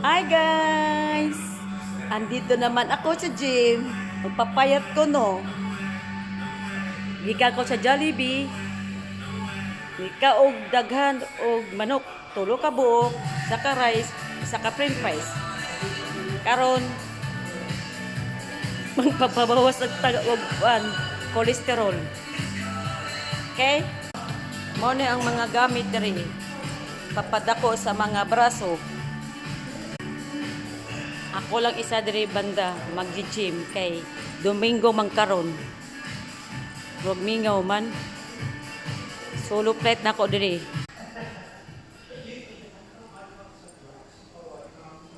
Hi, guys! Andito naman ako sa gym. Magpapayat ko, no? Gikan ko sa Jollibee. Nika og daghan og manok. Tulo ka buok, saka rice, saka french fries. Karon magpapabawas og tag og kuan, cholesterol. Okay? Mao ni ang mga gamit diri. Papadako sa mga braso. Ako lang isa diri banda mag-gym kay Domingo man karon. Huwag mingaw man. Solo flight na ko diri.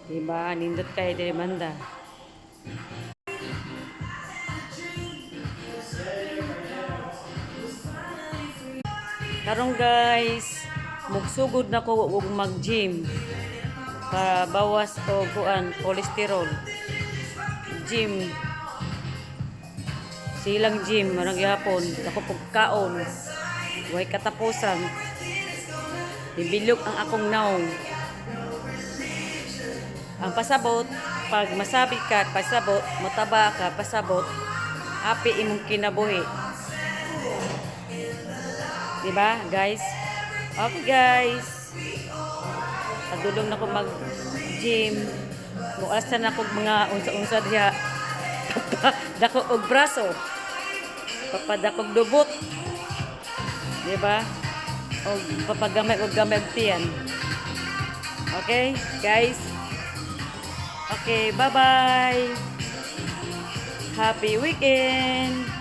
Diba? Nindot kayo diri banda. Karon, guys, mugsugod na ko og mag-gym para bawas og kuan, cholesterol. Gym. Silang gym, marang gihapon, ako pagkaon. Way katapusan. Nibilog ang akong naong. Ang pasabot, pag masabi ka, pasabot, mataba ka, pasabot, happy imong kinabuhi. Diba, guys? Okay, guys. Padulong na ko mag-gym. Muasa na ko mga unsa-unsa diha. Dako og braso. Papadakog dubot. Diba? Og papagamay og gamay og tiyan. Okay, guys? Okay, bye-bye. Happy weekend.